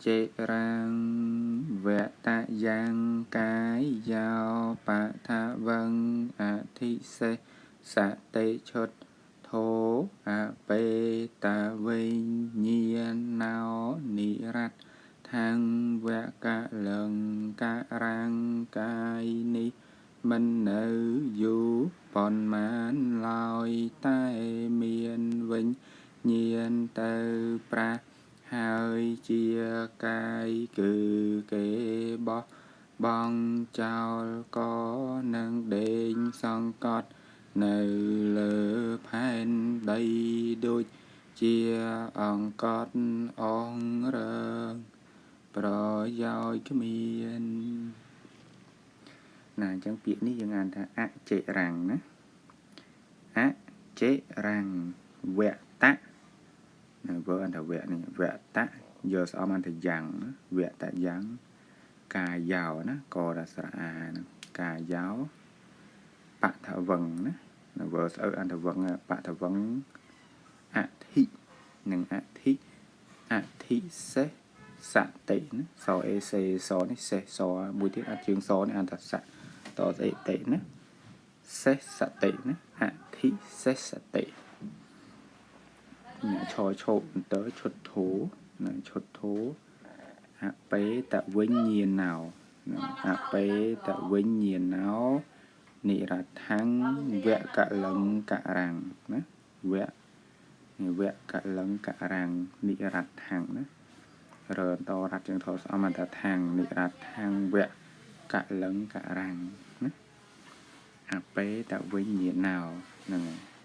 ចិរាំងវតយ៉ាងកាយយោបថវឹងអធិសេសតិឈុតធោអបេតវិញ្ញាណោនិរតថាំងវកលឹងករាំងកាយនេះមិននៅយូរប៉ុន្មានឡើយតែមានវិញ្ញាណទៅប្រាស់ហើយជាកាយគឺគេបោះបង់ចោលក៏នឹងដេញសង្កត់នៅលើផែនដីដូចជាអង្កត់អងរើងប្រយោជន៍គ្មានណា។អញ្ចឹងពាក្យនេះយើងអានថាអចិរាំងណាអចិរាំងវតៈណាវើអន្តវៈនេះវតៈយកស្អំអន្តយ៉ាងវតយ៉ាងកាយោណាករស្រអាណាកាយោបថវឹងណាណាវើស្អៅអន្តវឹងបថវឹងអធិនិងអធិអធិសេសតិណាសអេសេសនេះសេសមួយទៀតអត់ជើងសនេះអន្តសៈតស្អេតិណាសេសតិណាអធិសេសតិណាឆឈោន្តឈុតធោណាឈុតធោអបេតវិញ្ញាណោណាអបេតវិញ្ញាណោនិរដ្ឋੰវកលឹងករាំងណាវៈវកលឹងករាំងនិរដ្ឋੰណារតរតជាងថោស្អមន្តថាំងនិរដ្ឋੰវកលឹងករាំងណាអបេតវិញ្ញាណោហ្នឹងហើយ។